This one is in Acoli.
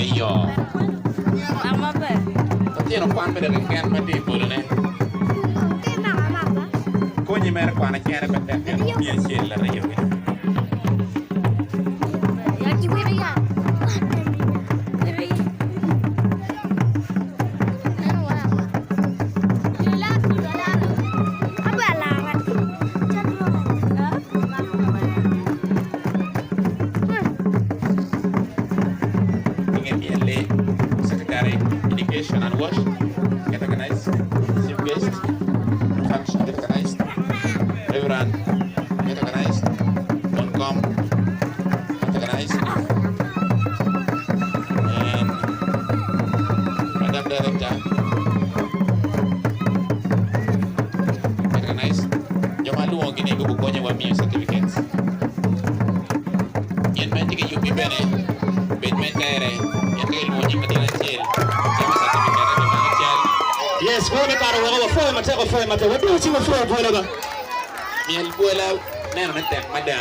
Eyo. Lutino kwan bene keken ma tye i polone. Konyi mere kwano cene pe tek pien miya acel aryo gini. I nge myel-li, Secretary Education and Wash get recognized, Chief Guest Function get recognized, Reverend get recognized, Moncom get recognized, and Madam Director get recognized. Jo ma alwongogi ni gubikonyowa miyo certificates. Gin ma itye ka yubbi bene bed me tere pien ka kilwongo nying latin acel jami certificate kimako cal. Yes, kwo me kare woko wapwoyo matek wapwoyo matek wadong ci wapwoyo bwola ba. Myel bwola neno ne tek mada.